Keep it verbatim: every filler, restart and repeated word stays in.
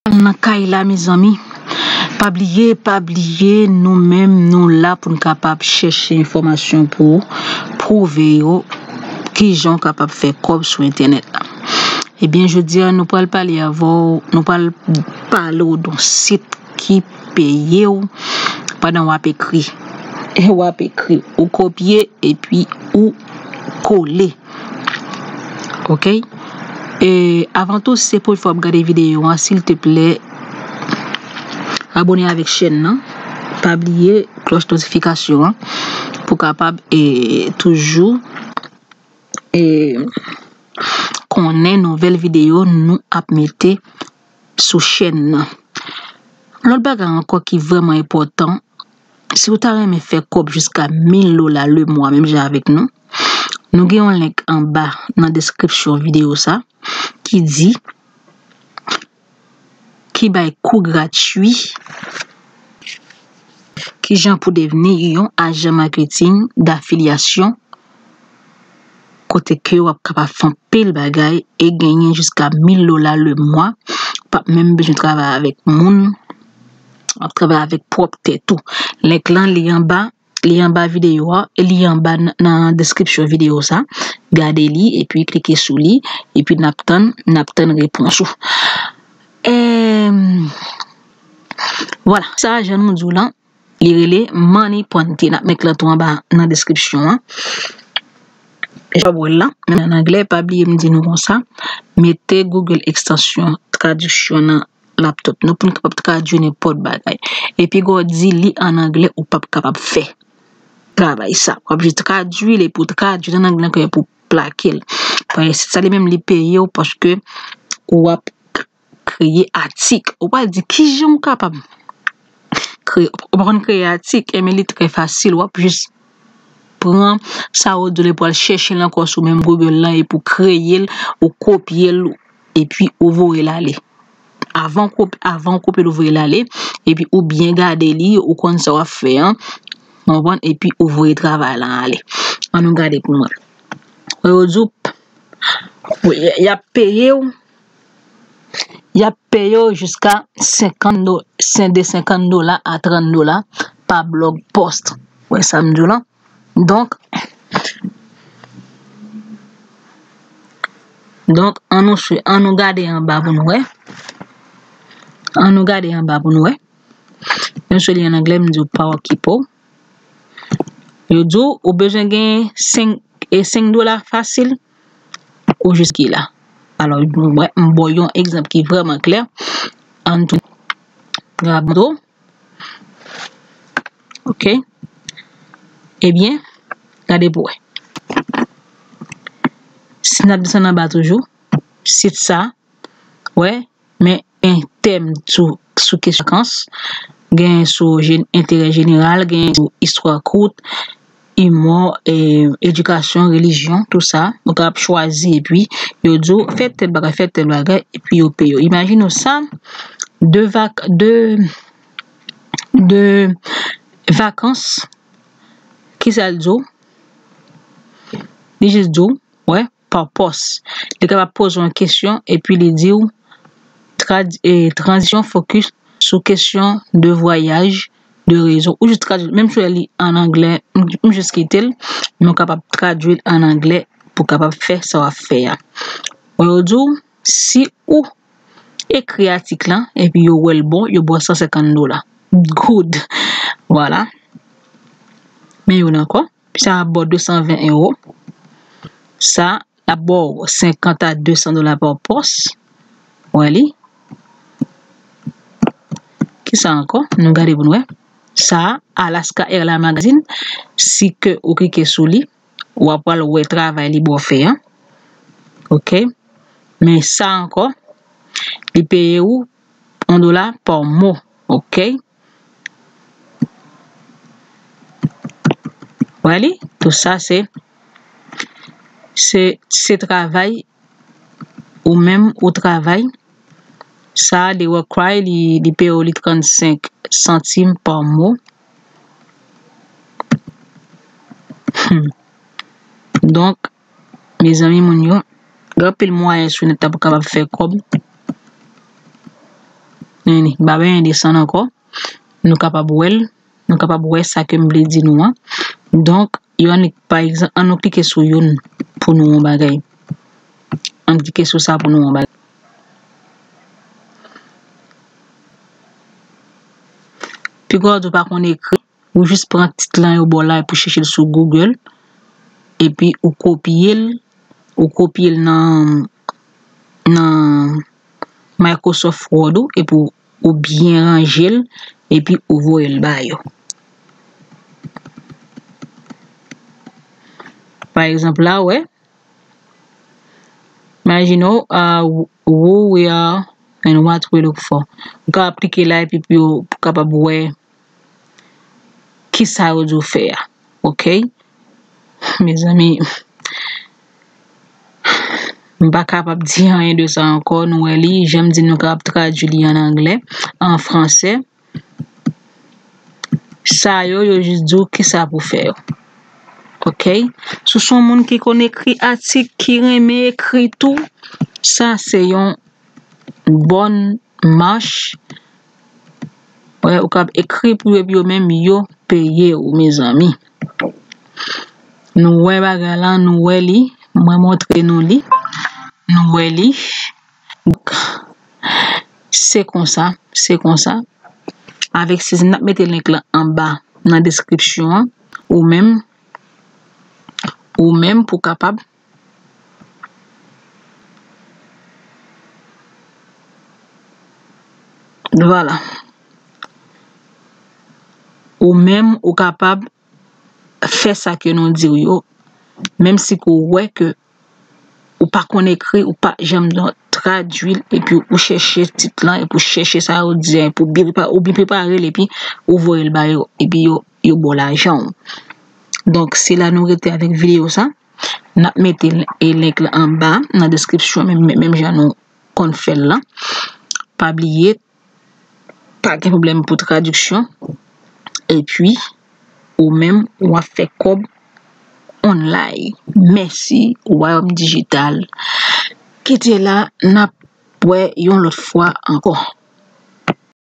Nan kay la, mezanmi. Pa bliye, pa bliye, nou menm, nou la pou n kapab chèche enfòmasyon pou pwouve yo kijan w kapab fè kòb sou entènèt la. Ebyen, jodi a, nou pral pale avè w, nou pral pale w de yon sit ki peye w pandan w ap ekri. W ap ekri, ou kopye epi ou kole. Ok? E avan tou, si se premye fwa w ap gade videyo an, silteplè, abòne avèk chèn nan. Pa bliye klòch notifikasyon an pou kapab e toujou e konnen nouvèl videyo nou ap mete sou chèn nan. Lòt bagay ankò ki vrèman enpòtan, si w ta renmen fè kòb jiska mil dola le mwa menm jan avèk nou, nou gen yon link anba nan deskripsyon videyo sa ki di ki bay kou gratui kijan pou devni yon ajan maketing dafilyasyon kote ke w ap kapab fè anpil bagay e genyen jiska mil dola le mwa. W p ap menm bezwen travay avèk moun, w ap travay avèk pwòp tèt ou. Link lan li anba, li anba videyo a, e li anba nan, nan deskripsyon videyo sa. Gade li, epi klike sou li, epi n ap tann, n ap tann repons ou. Em, vwala, sa jan nou di w lan, li rele Money Pwante. N ap met lan tou anba nan deskripsyon an. E w ap wè l lan, men an anglè, pa bliye m di nou konsa, mete Google ekstansyon tradiksyon nan laptop nou pou n kapab tradui nenpòt bagay. Epi gwo di li an anglè, ou p ap kapab fè travay sa. W ap jis tradui l epi w tradui l an anglè ankò epi w plake l. Paske sit sa li menm li peye w paske w ap k-, kreye atik. Ou pral di kijan w kapab kreye, ou pa konn kreye atik, enben li trè fasil. W ap jis pran sa yo di w la epi w al chèche l ankò sou menm Google lan epi w kreye l, ou kopye l, epi ou voye l ale. Avan w kop-, avan w kopye l, ou voye l ale, epi ou byen gade li, ou konn sa w ap fè an, w konprann, epi ou voye travay lan ale. Ann nou gade pou mwen. Yo di w, y-, y ap peye w, y ap peye w jiska senkant do-, sen-, de senkant dola a trant dola pa blog post. Wè sa m di w lan? Donk, donk, ann nou swi-, ann nou gade anba pou nou wè. Ann nou gade anba pou nou wè. Menm si li an anglè, m di w pa okipe w. Yo di w, ou bezwen gen senk, e senk dola fasil, ou jis ki la. Alò, m, m ba w yon egzanp ki vrèman klè. Ann tou, m ap montre w. Ok. Ebyen, gade pou wè. Si n ap desann anba toujou, sit sa, wè, men gen tèm sou, sou kesyon vakans, gen sou je-, enterè jeneral, gen sou istwa kout, imò, e, edikasyon, relijyon, tou sa. Ou kapab chwazi, epi yo di w, fè tèl bagay, fè tèl bagay, epi yo peye w. Imajine w sa, de vak-, de, de vakans, kisa l di w? Li jis di w, wè, pa pòs. Li kapab poze w yon kesyon, epi li di w, trad-, e, tranzisyon, fokis sou kesyon de vwayaj, de rezon. Ou jis tradui, menm si w li an anglè, m, m jis kite l, men w kapab tradui l an anglè pou w kapab fè sa w ap fè a. Wè, yo di w, si ou ekri atik lan, epi yo wè l bon, yo ba w san senkant dola. Good. Vwala. Men youn ankò. Sa ap ba w de san ven ewo. Sa ap ba w senkant a de san dola pa pòs. Wè li. Kisa ankò? Nou gade pou n wè. Sa a, Alaska Airlines Magazine. Si ke ou klike sou li, w ap pral wè travay li ba w fè an. Ok. Men sa ankò, li peye w yon dola pa mo. Ok. Wè li, tou sa se, se, se travay ou menm ou travay. Sa, The Work Cry, li, li peye w li trannsenk santim pa mo. Hmm. Donk, mezanmi, moun yo, gen anpil mwayen sou nèt la pou kapab fè kòb. N, ba bay endesann ankò. Nou kapab wè l, nou kapab wè sa ke m vle di nou an. Donk, yo annik, pa egzanp, an nou klike sou youn pou nou wè yon bagay. An klike sou sa pou nou wè yon bagay. Piga w di w pa konn ekri, ou jis pran tit lan yo ba w la epi w chèche l sou Google, epi ou kopye l, ou kopye l nan, nan Microsoft Word ou, epi ou, ou byen ranje l, epi ou voye l ba yo. Pa egzanp, la, w wè, imagine, uh, who we are and what we look for. Ou kapab klike la epi pou yo kapab wè kisa yo di w fè a. Ok? Mezanmi, m pa kapab di anyen de sa ankò. Nou wè li, jan m di nou kapab tradui li an anglè, an fransè. Sa yo, yo jis di w kisa pou fè yo. Ok? Si w se yon moun ki konn ekri atik, ki renmen ekri tou, sa se yon bòn mach. Wè, ou kab ekri pou yo, epi yo menm, yo peye w, mezanmi. Nou wè bagay la, nou wè li. Mwen montre nou li. Nou wè li. Donk, se konsa, se konsa. Avèk sezi, n ap mete link lan anba nan deskripsyon an. Ou menm, ou menm pou kapab. Vwala. Ou menm, ou kapab fè sa ke nou di w yo, menm si ke w wè ke ou pa konn ekri, ou pa janm tradui l, epi ou chèche tit lan, epi ou chèche sa yo di a, epi ou byen prepa-, ou byen prepare l, epi ou voye l ba yo, epi yo, yo ba w lajan w. Donk, se la nou rete avèk videyo sa. N ap mete l, e link lan anba, nan deskripsyon, menm, menm jan nou konn fè l lan. Pa bliye, pa gen pwoblèm pou tradiksyon. Epi, ou menm, w ap fè kòb online. Mèsi, Wayòm Dijital. Kite la, n ap wè yon lòt fwa ankò.